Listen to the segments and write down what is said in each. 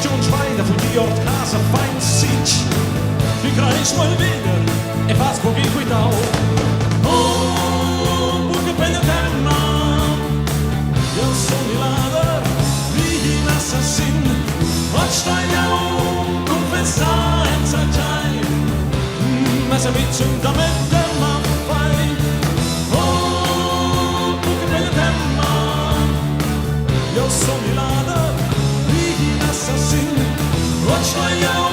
Giu un schwein da fugir ord casa fa in sitg. Ti creis mo il veder e fas buc in quitau. Oh, buca peglia tema, jeu sun il lader, ni in assassin. Oz stai jeu confessar enzatgei, mes amitgs sun da medema fai. Oh, buca peglia tema, jeu sun il lader, ni in assassin. Oz stoi jeu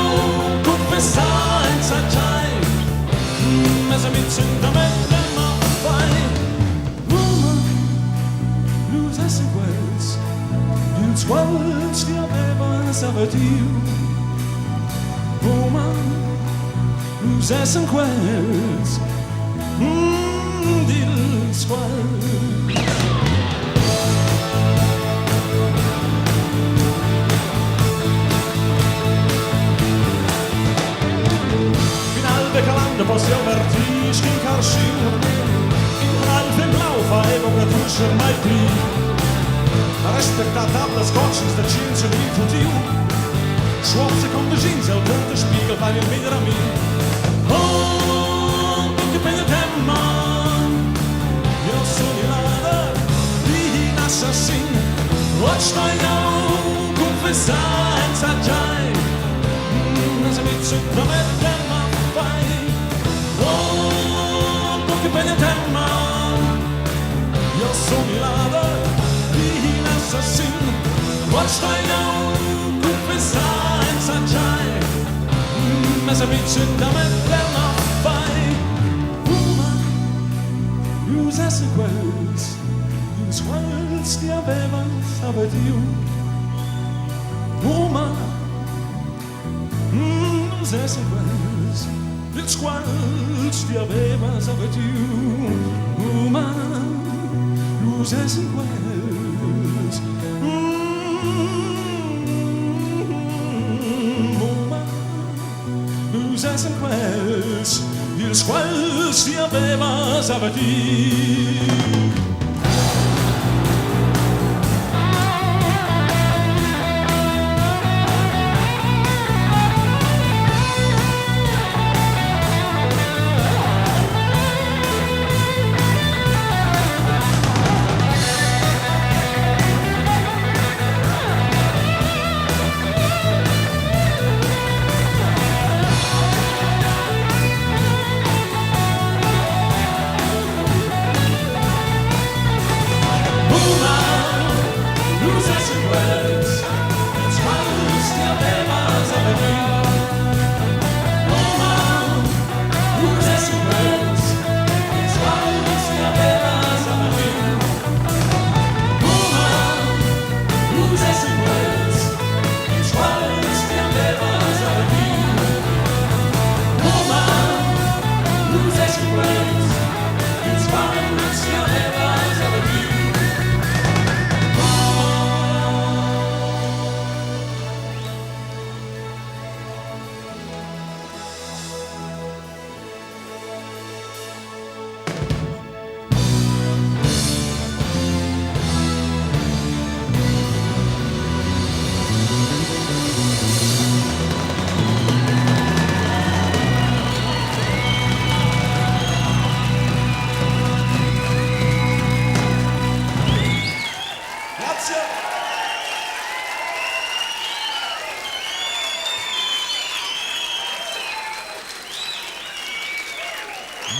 confessar enzatgei, mes amitgs sun da medema fai. Mumma, nus essan quels, ils quals ti havevas avertiu. Mumma, nus essan quels, dils quals. Finalbe calanda poss jeu vertir sc'in carschiu. In alv e blau fa ei buca tuscher mai pli. Respectar tablas cotschens da tschient sun il futiu. Schuobs e convischins el punta spiegel fan il meglier a mi. Oh, buca peglia tema, jeu sun il lader, in assassin. Oz stoi jeu confessar enzatgei. Mes amics sun da medema fai. Oh, buca peglia tema, jeu sun il lader, in assassin. Oz stoi jeu confessar enzatgei. Mes amics sun da medema fai. Mumma, nus essan quels, ils quals ti havevas avertiu. Mumma, nus essan quels, ils quals ti havevas avertiu. Mumma, nus essan quels. Mumma, nus essan quels, ils quals ti havevas avertiu.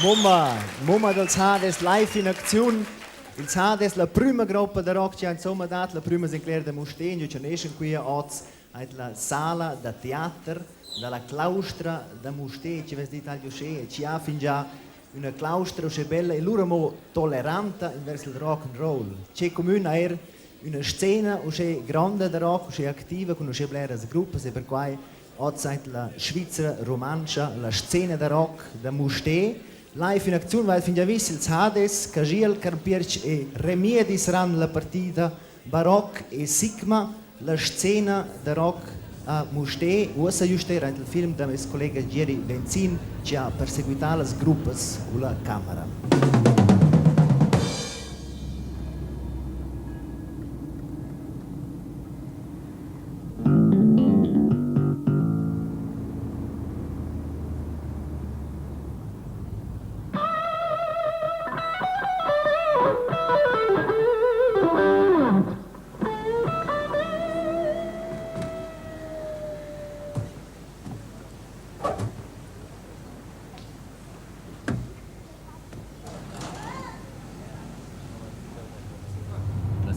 Mumma, mumma dels Hades live in acziun. Ils Hades, la prüma gruppa da rock chi ha insomma dat la prüma sincler da Mustér, gnü cha neschan quia hoz ait la sala da teater da la claustra da Mustér, chi vess dit alch uschè, e chi ha fingià üna claustra uschè bella e lura amo toleranta invers il rock and roll. Che cumün ha eir üna scena uschè gronda da rock, uschè activa cun uschè bleras gruppas e perquai hoz aint la Svizra rumantscha la scena da rock da Mustér. Live in acziun vail fingià vis ils Hades, Cagiel, Carnpiertg e Remiedi saran la partida Barock e Sigma, la scena da rock a Mustér. Uossa güst eir aint il film da meis collega Gieri Venzin chi ha perseguità las gruppas culla camera.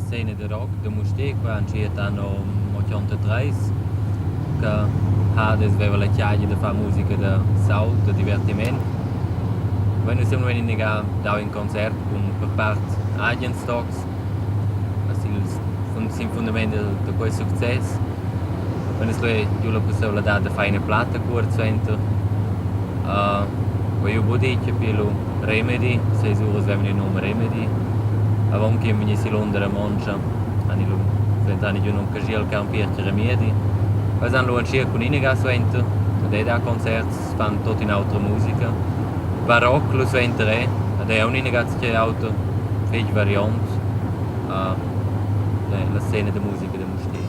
scena da rock da Mustér qua entschiet anno 83 che Hades veva la chiaia da far musica da saut, da divertiment. Vein nus semplamein inaga dau in concert cun per part agens tocs sin fundament da quei success. Vein nus lu giu la pusseivladad da far ina platta cuort suenter. Quei jeu buca detg epi lu Remedy, seis uras vevan il num Remedy. Avon che vegnir si Londra a Mongia han lu suenter giu num Caschiel Campier Remiedi. Els han lu entschiet cun inaga suenter ed ei dà concerts, fan tut in'autra musica. Baroc lu suenter è, ed ei aunc inaga tgei auter fetg variont la scena da musica da Mustér.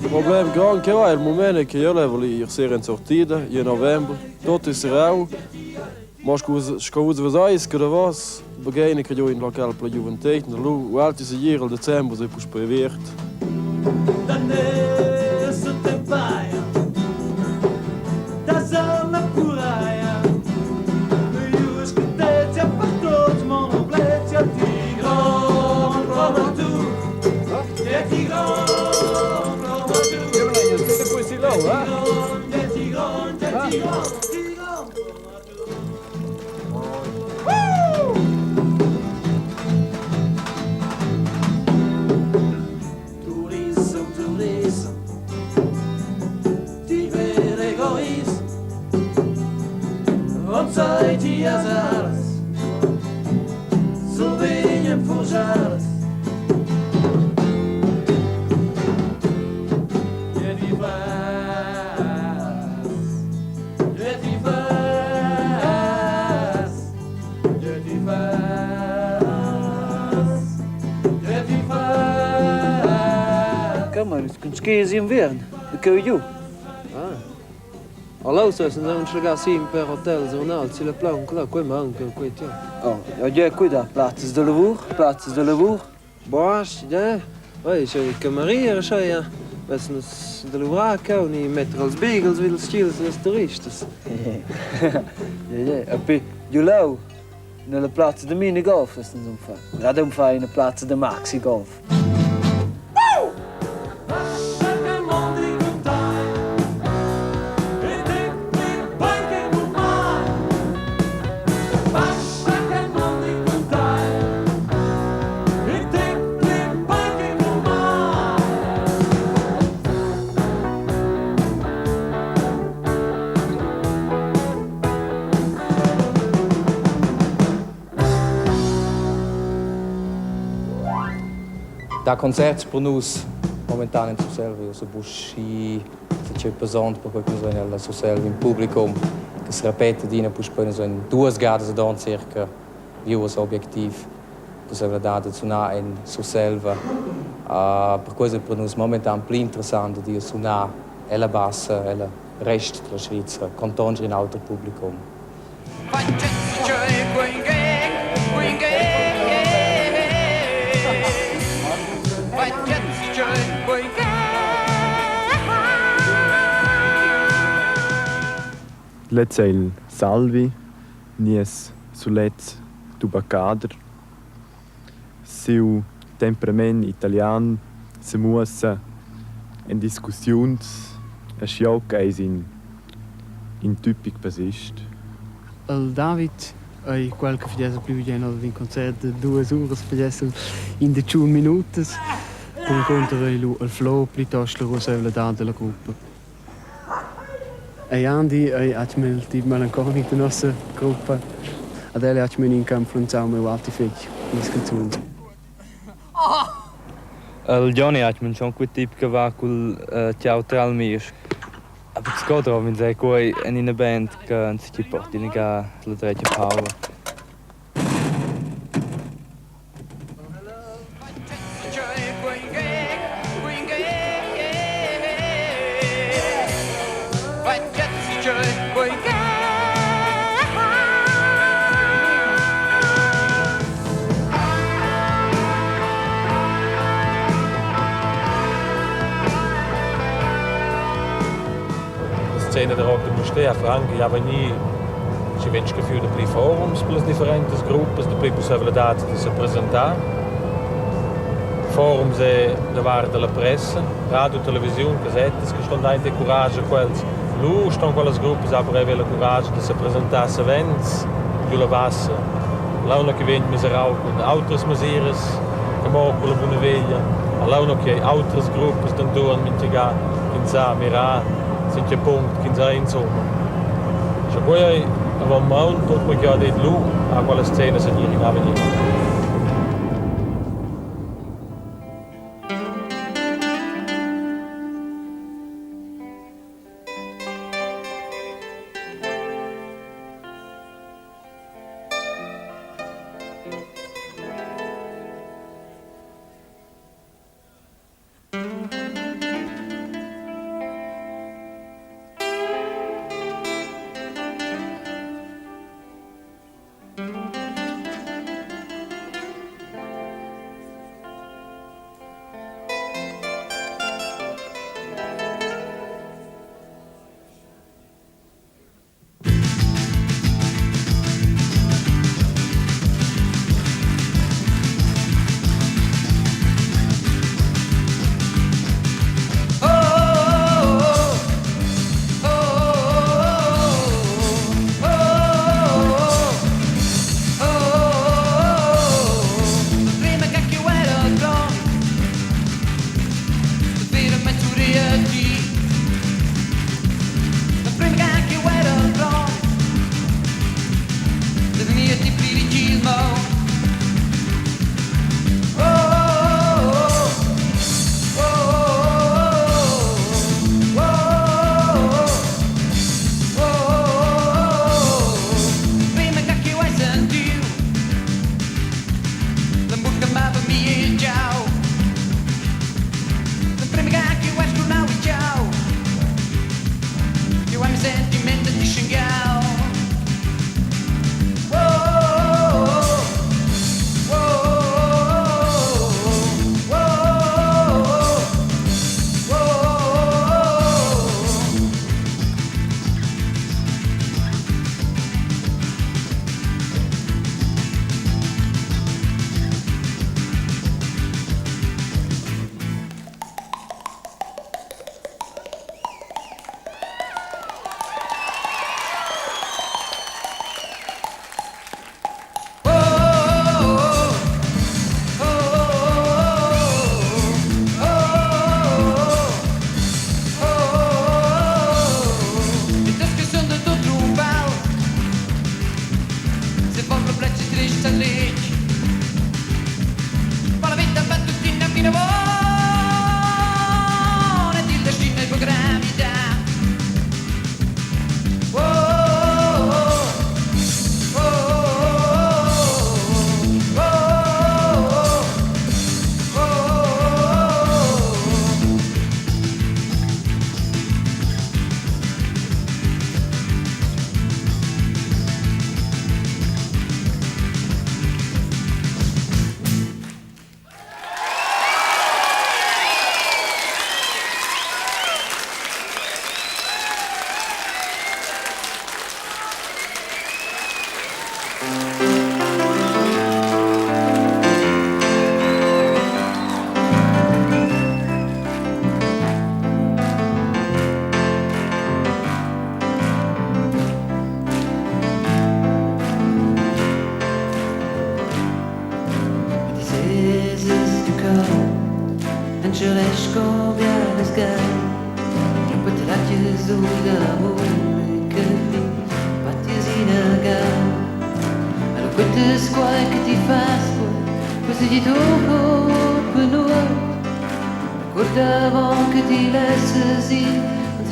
Il problem grond che va il mument è che io levo ir sera in sortida, in november, tot è serrau. Ma sco sco vus veseis che davos begeina che giu in local per la giuventetgna, lu ualti segir il december sei puspei aviert. Cun skis inviern, da cheu giu. Ah. Allora sono un ragazzi per hotels un altro, sulla plaunca, quei manca, quei tiens. Oh, ja, ja, cuida, plazzas da lavur, plazzas da lavur. Boas, ja. Oi, c'è cameriera, c'è, ja. Vess nus da luvrar cheu ni metter els beagles vid ils tgils dallas turistas. Ja, ja, e pi giu leu, nella plazza da minigolf vess nus um far. Grad um far ina plazza da maxigolf. Da concerts per nus momentan in Surselva io so buc schi c'è pesant perquei che nus vein ella Surselva in publicum che se repeta adina puspei nus vein duas gadas ad onn circa viu objectiv pusseivladad da sunar en Surselva. Perquei ei per nus momentan pli interessant da sunar ella bassa, ella rest della Svizra, contonscher in auter publicum. Lez ei il Salvi, nies sulet tubacader. Siu temperament italian semuossa en discussiuns aschia ch'eis in in tipic bassist. Il David ei quel che fagess il pli bugen ad in concert da duas uras fagess el in da tschun minutas. Perencunter ei lu il Flo plitost la ruasseivladad dalla gruppa. Ei Andi ei atgnamein il tip melanconic da nossa gruppa. Ad el ei atgnamein in che ha influenzau mei ualti fetg las canzuns. Il Gioni ha schon quei tip che va cul tgau tral mir. Aber Sco drov'ins era quei en ina band che enzatgi porti inaga la dretga power. La scena da rock da Mustér franca ja vegnì schi vegn scaffiu dapli forums per las differentas gruppas, dapli pussaivladads da sepresentar. Forums è davart dalla pressa, radio, televisiun, gasettas che ston dar in curage a quels. Lu ston quellas gruppas aber haver la curage da sepresentar savens giu la bassa. Launa che vegn miserau cun autras mesiras che mo culla buna veglia, a launa che ei autras gruppas dentuorn mintga ch'ins sa mirar sin tgei punct ch'ins ei insumma. Sche quei ei avon maun tut quei che ha detg lu ha quella scena segir in avegnir.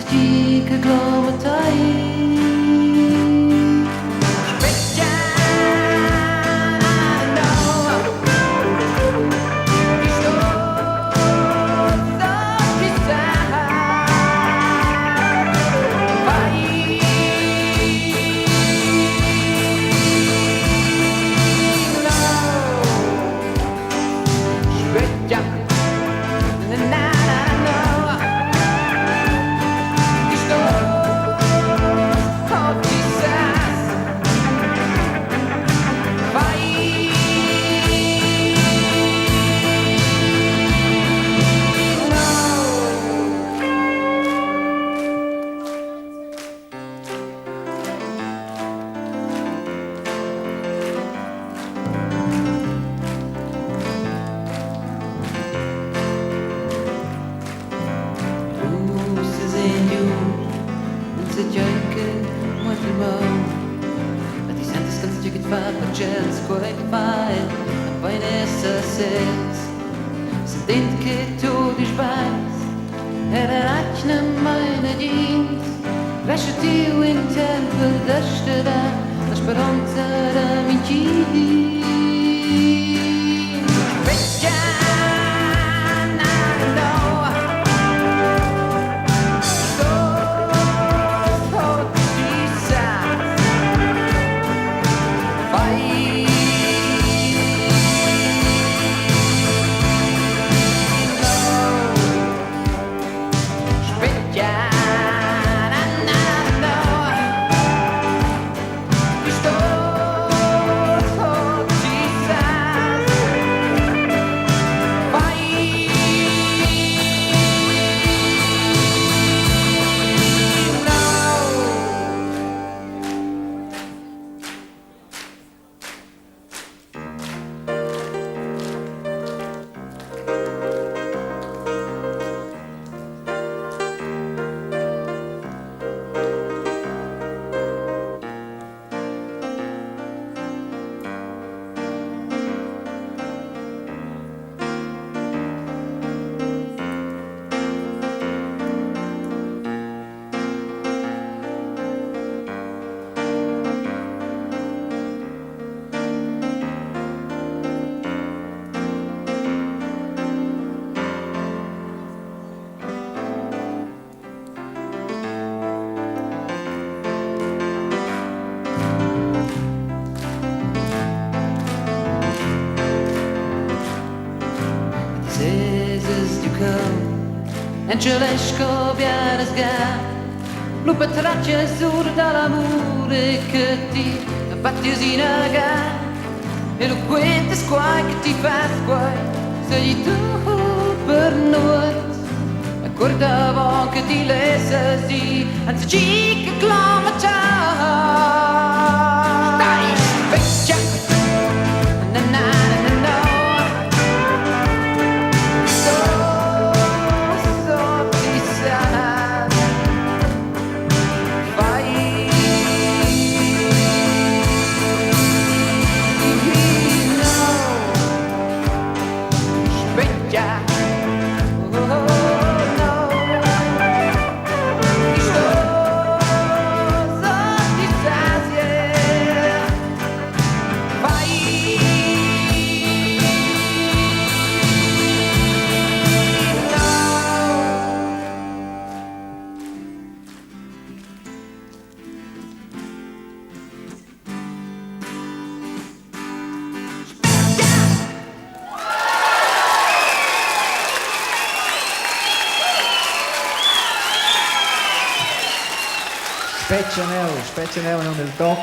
tgi che cloma tei. Spetga neu, spetga neu non il toc.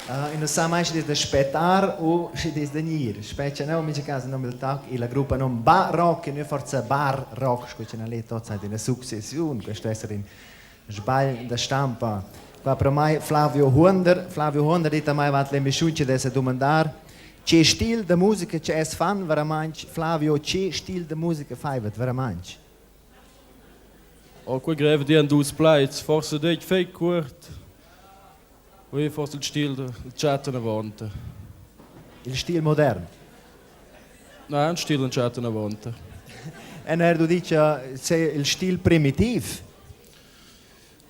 Uh, e non sa mai se da spettar o se da gnir. Spetga neu, in mincha cas nom il toc e la gruppa nom Ba Rock, e nu forza Bar Rock, sco che na le tot sai una successiun, questo essere in sbagl da stampa. Qua per mai Flavio Huonder, Flavio Huonder dit a mai vat l'emissiun che desse domandar che stil da musica che es fan veramente Flavio, che stil da musica fai veramente? Oh, quei grev di dus plaids, forse detg fei cuort. Ui, forse il stil del chat in avanti. Il stil modern. No, un stil in chat in avanti. E er du dice se il stil primitiv.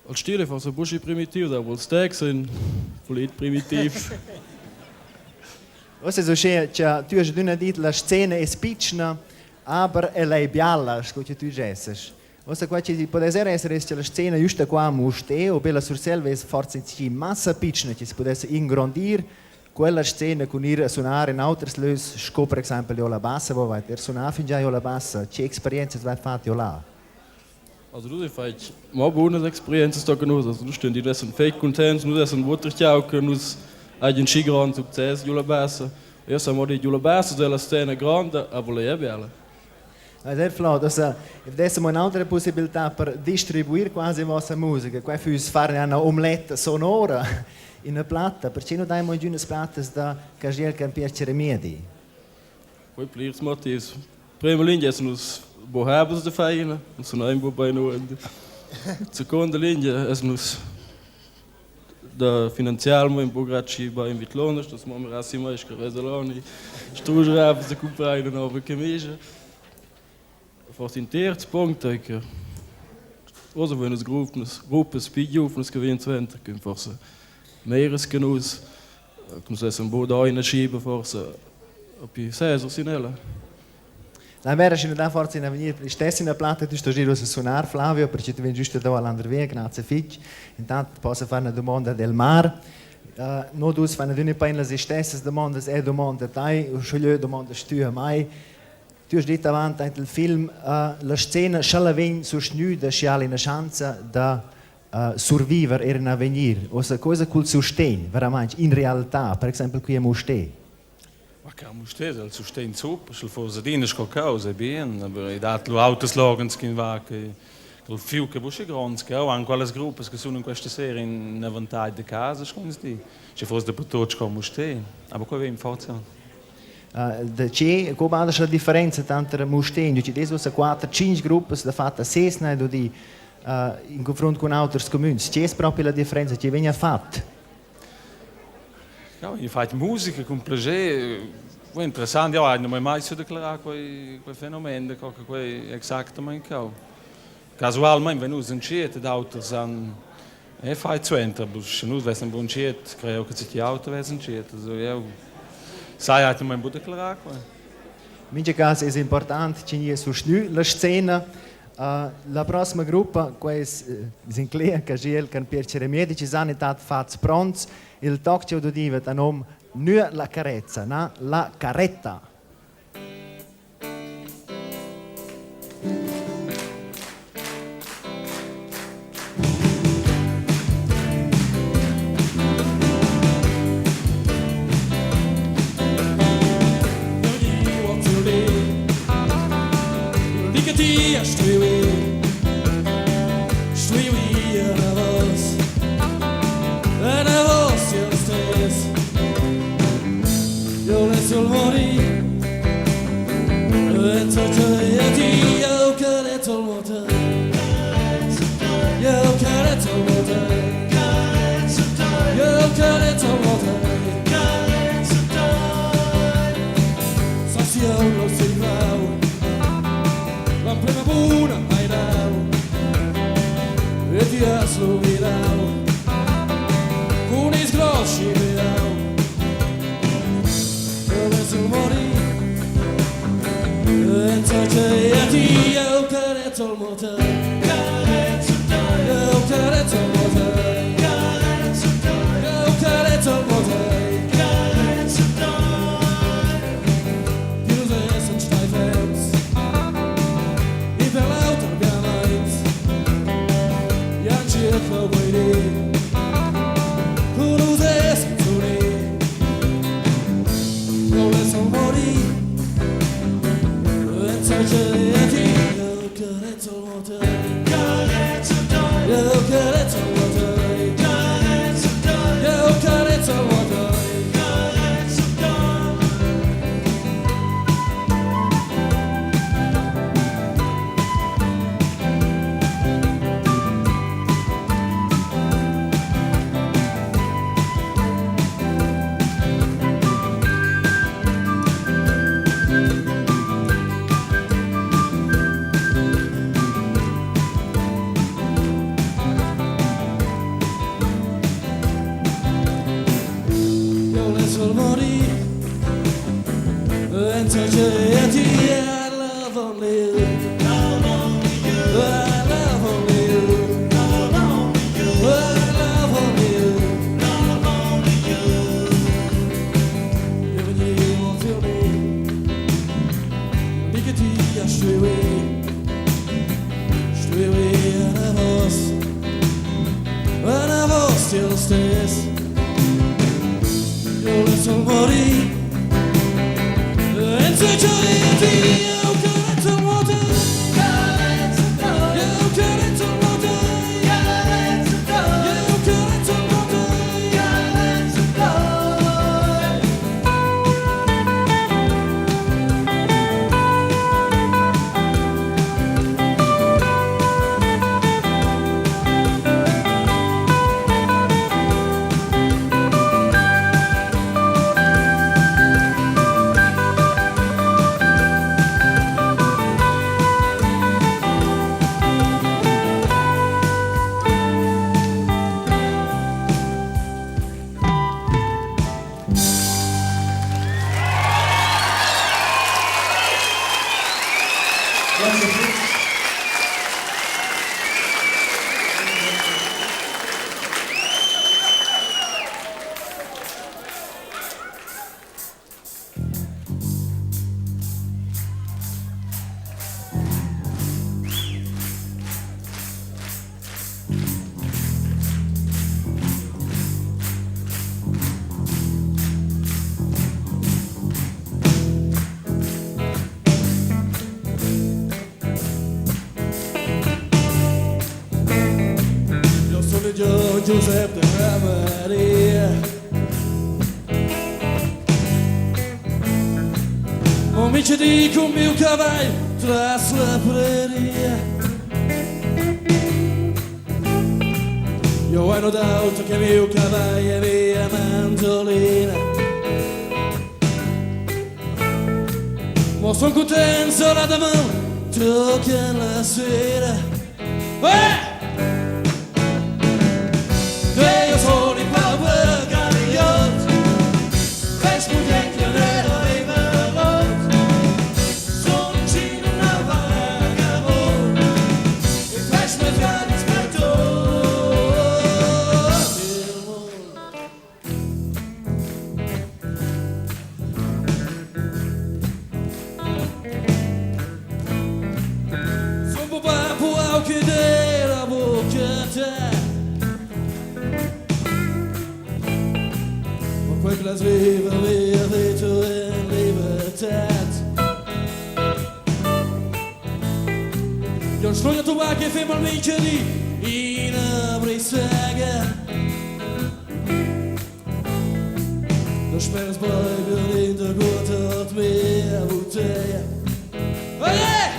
Il stil è forse buca primitiv, aber ils texts sind pulit primitivs. Ussa es uschè cha tü hast adüna dit la scena es pitschna, aber ella è biala, sco che tü dschessas. Ussa qua chi pudess er esser es cha la scena güsta qua a Mustér o be la Surselva es forsa inschi massa pitschna chi s'pudess ingrondir quella scena cun ir a sunar in auters lös sco per exaimpel giò la Bassa, vo vait er sunà fingià giò la Bassa. Che experienzas vais fat giò là? Also nus fatg mo bunas experienzas tochen nus. Also nus stün dir essan fetg cuntents, nus essan buca tgau che nus hagien schi grond success giu la Bassa. Io sa mo dir giu la Bassa della scena gronda, aber lei è biala. Sehr flott. Also, adesso un'altra possibilità per distribuir quasi vossa musica. Qua füss fare una omelette sonora in una platta. Perché non dai mo unas plattas da Cagiel Campier Ceremiedi? Quei plirs motivs. Prima linea essan nus buhabels da feina, nus sunein buc bein uonn. Secunda linea essan nus da finanzialmein buc grad schi bein vidlunder, stos mo mirar si mei sco Resaloni, strusch habels da cumprar ina nova camischa. Forse in terz punct ei che oz havein nus gruppas, gruppas pli giuvnas che vegnan suenter, che forse meras che nus, che nus essan buc da ina schiba forse pi sez sin ella. La vera schi da forza in avegnir stess in platta tu sto gir a sunar Flavio perché tu vegn giusto da all'Andrevia grazie fitg. Intanto posso fare una domanda del mar. No dus fan adüna pain las istessas domandas e domanda tai, uschigliö domandas tü a mai. Tu hast dit avant aint il film la scena scha la vegn sustgnüda schi ha'l üna schanza da surviver er in avegnir. Ossa cosa cul sustegn veramaing in realtà, per exaimpel qui a Mustér? Ma che a Mustér il sustegn super, sch'el foss adina sco causa, è bien, aber i dat lu auters loghens ch'in va che il fiug è buca gronds, che han quellas gruppas che sun in questa sera in avantatg da casa, sco ins di. Sche foss dapertut sco a Mustér, aber quei vegn forza. Da che co va la differenza tanter Mustér ci des ussa quatter, tschinch gruppas da fatta ses n'hai dudi in confront cun auters cumüns. Che es propi la differenza? Che vegna fat? Ja, io fai musica con piacere, è interessant, io non ho mai so declarar quei, quei fenomen, co che quei exactamente cau. Casualmente venus in tschiet ed auters han e fai suenter, sche nus vessen buc entschiet, crei che ti auter vess entschiet. Also eu sai halt non buc declarar quei. In mincha cas es important chi gnia sustgnü la scena. La prossima gruppa, quai es Sinclair, Cagiel, Canpier Ceremiedi, chi s'han intant fats pronts. Il toc ch'eu dudiva da nom Nua la carezza, na? La caretta. carezzo il morì Enza che ti I love only you Love only you I love only you Love only you I love only you Love only you Io venivo Lì che ti Stuevi anavos Anavos tiel stes Io le sol morì Enza che ti Io carezzo il moto Io carezzo il moto Io carezzo il moto Grazie fitg. Io sono Gio Giuseppe Maria Non mi ci con mio cavallo tras la praria Io ho notato che mio cavallo è mia mandolina Ma sono contento la domani tocca la sera Eh! Io sono il Power Galliot Fes moet je net even rot Zon zien een vagabond Ik fes met gratis per Sono papà che della bocca te Ma quel che la sveva via veto in libertà Io sogno tu che fermo il minchia di in abrisega Lo spero sbaiber in der gute hat mehr Bouteille Allez!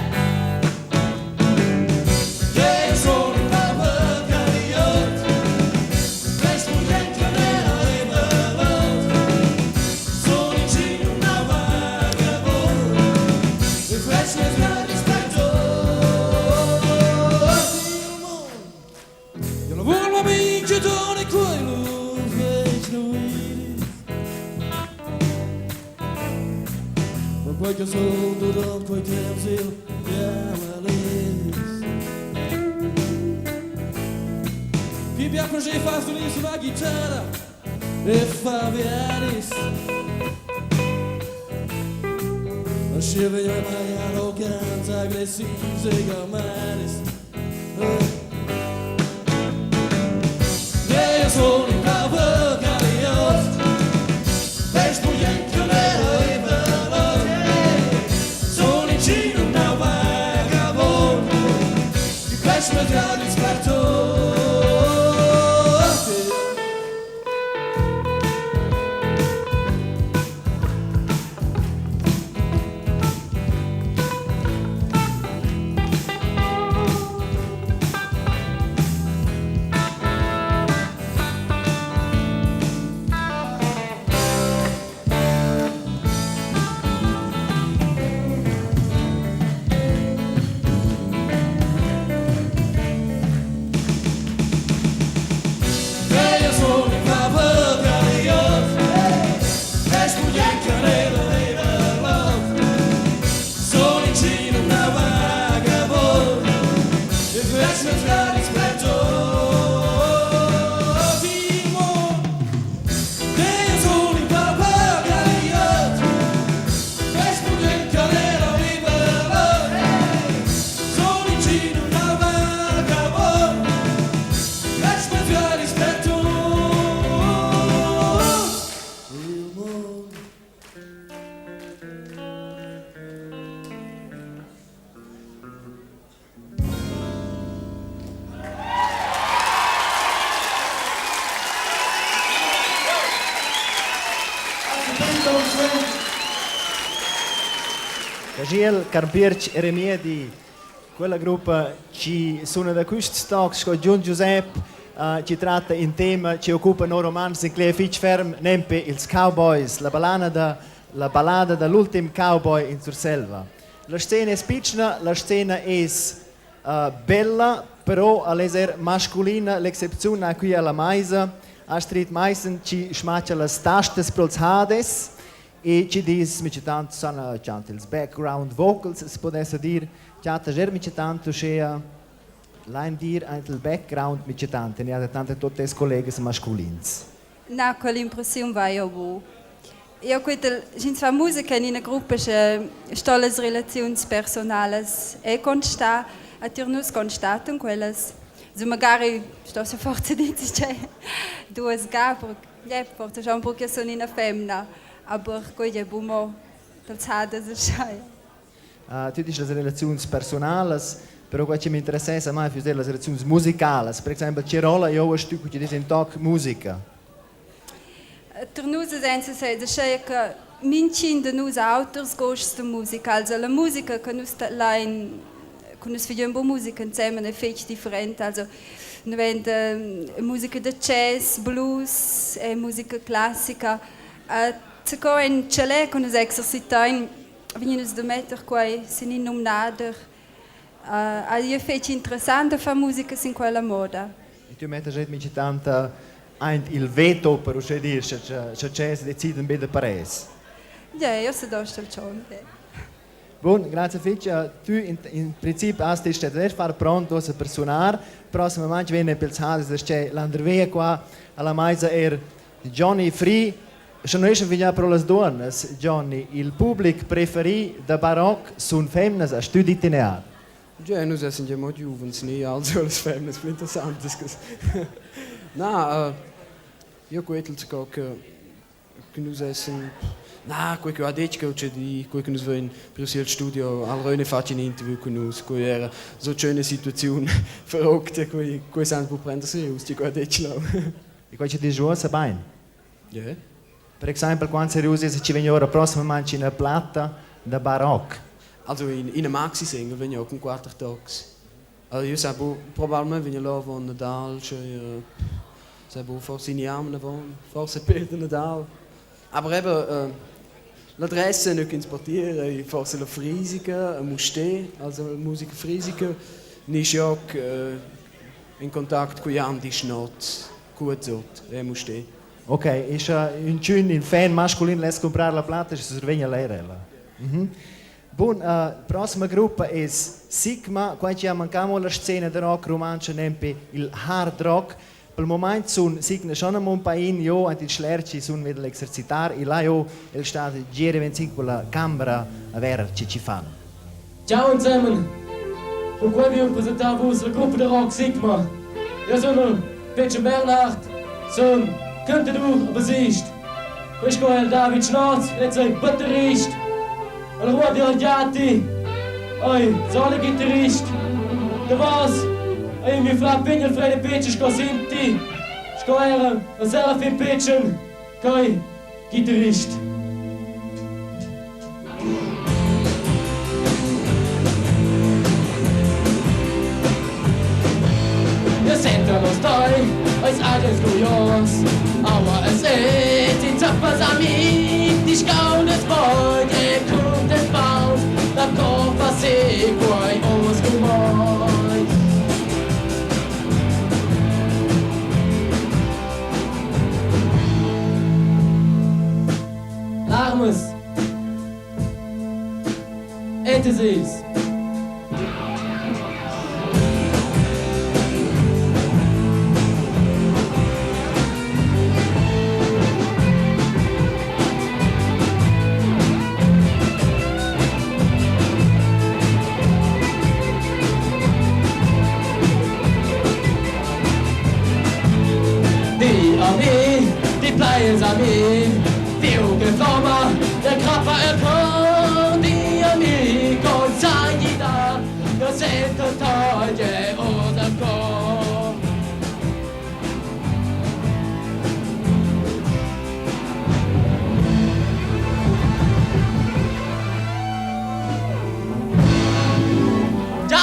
Che sono il Papa Cariot Fes moet je net even rot Sono in giro una vagabond E fes met gratis per Io lavoro ma vincitore quello fece Ma quel che sono durante quei tempi il chiamalis Bibbia così fa sulla chitarra e fa viaris La scive mai arroganza aggressiva e gamaris Io sono il Papa Cariot Fes moet je net even rot Sono in giro una vagabond Ik fes met gratis per Suenter. Cagiel, Carpierch e Remiedi, quella gruppa chi suna da quists tocs sco Gion Giusep, chi tratta in tema chi occupa no romans in cler fich ferm, nempe ils cowboys, la balana da la ballada da l'ultim cowboy in Surselva. La scena es pitschna, la scena es bella, però al es eir masculina, l'excepziun ha qui alla maisa Astrid Maissen chi schmacha las tastas pro'ls Hades e chi dis minchatant sana chant ils background vocals, as podessa dir, chatta eir minchatant uschea lain dir aint il background minchatant, e ha tant tuot tes collegas masculins. Na, quell'impressiun vai jau buc. Jau quetel, sch'ins fa musica en ina gruppa, sche sto las relaziuns personalas e constar, a tier nus constatan quellas. Also magari sto se forza dir che duas ga, ja, forse schon perché sono ina femna, aber quei è bu mo dals e Tu dici las relaziuns personalas, però quai chi m'interessess a mai füss eir las relaziuns musicalas. Per exaimpel, che rolla joua stü cu chi dess ün toc musica? Tar nus senza sez aschia che mintgin da nus ha auters gusts da musica. Also la musica che nus lein che nus fagein buca musica ensemen ei fetg differenta. Also nus vein da musica da jazz, blues e musica classica. Zaco en tschalè che nus exercitein vegnin nus da metter quei sin in numnader. Ei è fetg interessant da far musica sin quella moda. E tü mettas eir minchatant aint il veto per uschè dir, sche sche tschels deciden be da parers. Ja, io se dost al tschon. Bun, grazie fitg. Tü in, in princip hast ti stet er far pront uossa per sunar. Prossimamaing vegna pels Hades da sche landervia qua alla maisa er Johnny Free. Sche noi eschan fingià pro las duonnas, Johnny, il public preferi da baroc sun femnas, hast tü dit inear? Gie, nus essan gia mo giuvens, ni also las femnas pli interessantas. Na, io quetel sco che che nus essan na, quei che ha detg ch'eu c'è di, quei che nus vein priu si al studio, al René fatg in interview cun nus, quei era so tscheu situaziun verrückte, quei quei san bu prender serius, ti quei ha detg lau. E quei che disch uossa bain? Yeah. Per exaimpel, quant serius es chi vegn ora prossimamaing ina platta da baroc? Also in ina maxi-single vegn ora cun quatter tocs. Also io sai bu, probabilmente vegn lò avon Nadal, sche sai bu, forse in jamna avon, forse per de Nadal. Aber eben l'adressa nu ch'ins po dir ei forse la Frisica a Mustér, also la musica frisica, ni schioc in contact cun Andi Schnott, Cuozot e Mustér. Ok, e scha ünchün, ün fan masculin less cumprar la platta, schi survegna l'eir ella. Bun, prossima gruppa es Sigma. Quai chi ha mancà amo la scena da rock rumantscha nempe il hard rock. Pel mumaint sun Signa schon amo ün pain jo aint il schler chi sun vi da l'exercitar e là jo el sta giere ventg culla camera a verer che chi fan. Ciao zusammen! Con quei vi presentar vus la gruppa da rock Sigma. Io sono Peter Bernhard, sun cantadur e bassist. Questo è il David Schnotz, lez è il batterist. Il Ruodi Olgiati, oi solo-chitarrist. Davos è il mio frà Pign Alfredo Pitschen sco Sinti, sco era il Serafin Pitschen, che chitarrist. Io sento non stoi, eis agens curios, aber es ist die Zappas a mi, die Schaunes Beut, e kommt den Baus, da Koffer se quai os cumoi. Larmes Entities. Di a mi, ti plaies a mi, Diu che flomma, der crappa el cor, di a mi, con sai gidar, io sento toglie o dal cor.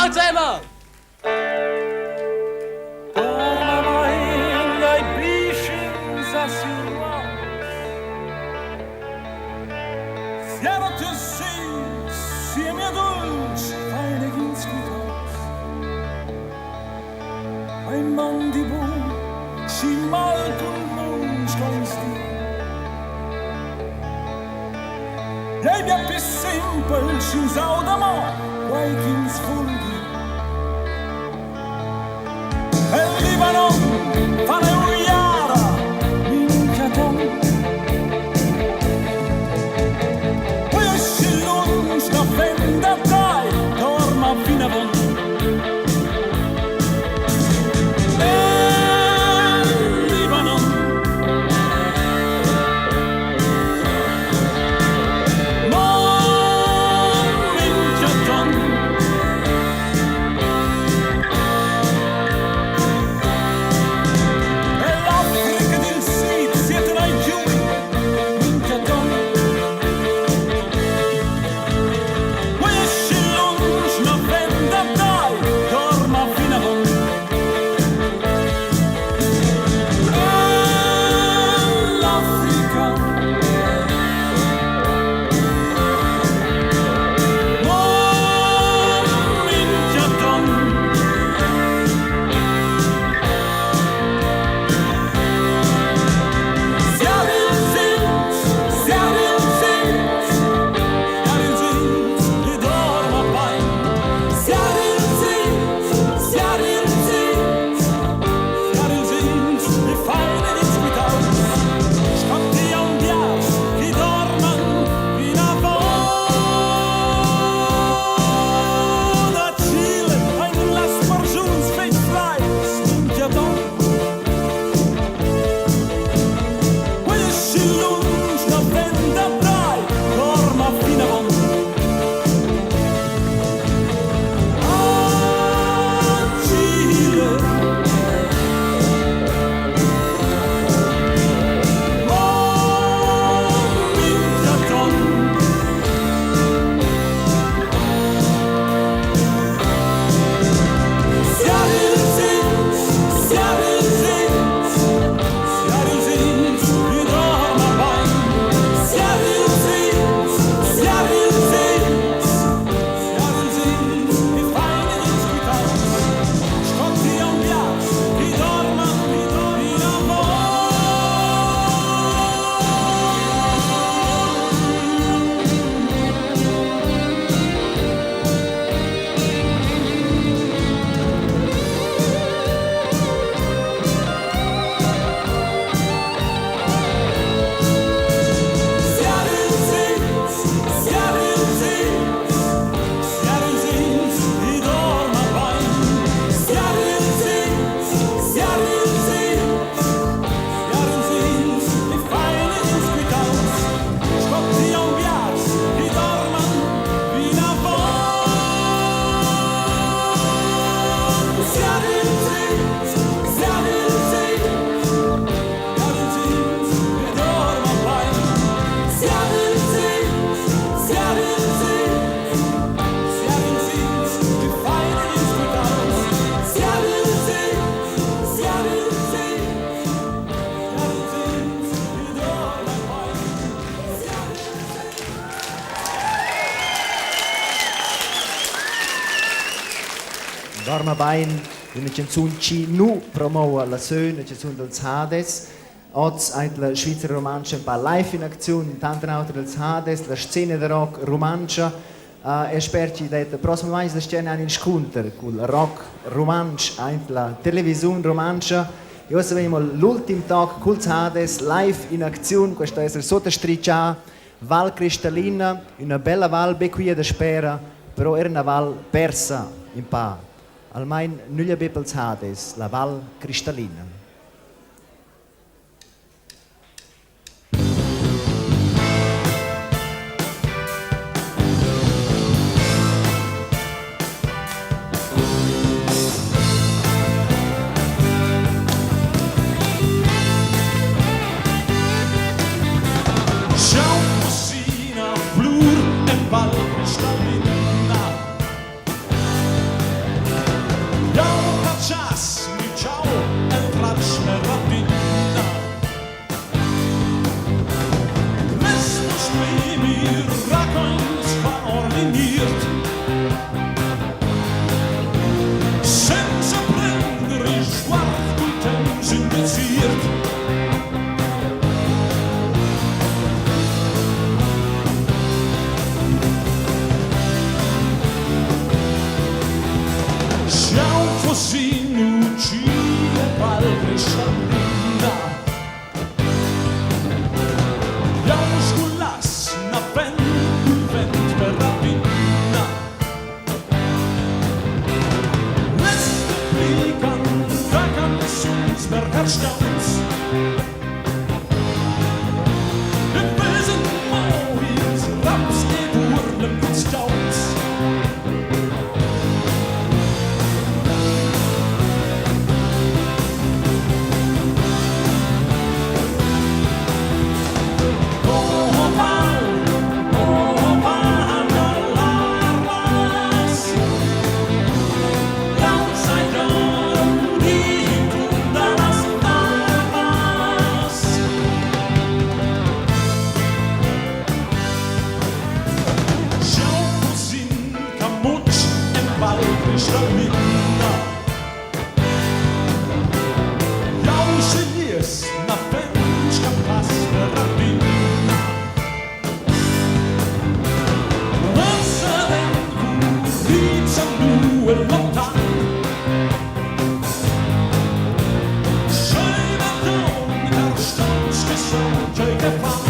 Ciao zusammen! Dorma ai bischins a Siamo tu sì, mia dolce, fai negins quitaus. Ein Mann di bun, schi mal cul mund stoins dir. Ei bia pli simpel sch'ins auda mo quei ch'ins vul dir. El Libanon fa l'uiara mintgaton. Poi esci lunsch la venda dai, dorma vinavon. El Libanon. Mo mintgaton. Ell'Africa dil Sid sieten ei giu mintgaton. Quei esci lunsch naven da dai, dorma vinavon. Ell'Africa. Mo mintgaton. Siar ils ins, siar ils ins, siar ils ins e dorma bein. Siar ils ins, siar ils ins, siar ils ins e fai negins quitaus. Scotti aunc biars che dorman vinavon. A Chile ein las parschuns fetg freidas mintgaton. Quei schi lunsch naven da dai, dorma vinavon. A Chile. Mo mintgaton. Siar ils ins, siar ils ins, siar ils ins e dorma bein. Siar ils ins, siar ils ins, siar ils ins e fai negins quitaus. Scotti aunc biars che dorman vinavon. Siar ils ins, siar ils ins, siar ils ins e dorma bein. Siar ils ins, siar ils ins, siar ils ins e fai negins quitaus. Scotti aunc biars che dorman vinavon. Siar ils ins, siar ils ins, siar ils ins e dorma bein. Siar ils ins, siar ils ins, siar ils ins e fai negins quitaus. Siar ils ins, siar ils ins, siar ils ins e dorma bein. Siar ils Dorma bain, üna chanzun chi nu promova la sön, una canzun dels Hades. Oz aint la Svizra rumantscha un pa live in acziun, tanter auter dels Hades, la scena da rock rumantscha. E sper chi det prossimamaing la scena ein inscunter cul rock rumantsch aint la televisiun rumantscha. E uossa vegn l'ultim toc culs Hades live in acziun. Questa esser sottastriccià Val Cristallina, üna bella val be quia daspera, però eir üna val persa in pa. Almain nüglia be pels Hades, la Val Cristallina. Schau cuschina, flur e Val Cristallina. in iert. Senza prender risguard cul temps in desiert. Sch'jau fossi in utschi e val cristallina, jau sgulass naven cul vent per rapina. Less pli cantar canzuns per carstgauns e vesen mo ils raps e burlen culs tgauns. Jau scegliess na pensch capass per rapina. Lanzarem currids a nu e lontan. Schei baton carstgauns che san tgei che fan.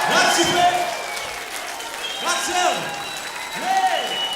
Grazie Fred! Grazie! Hey!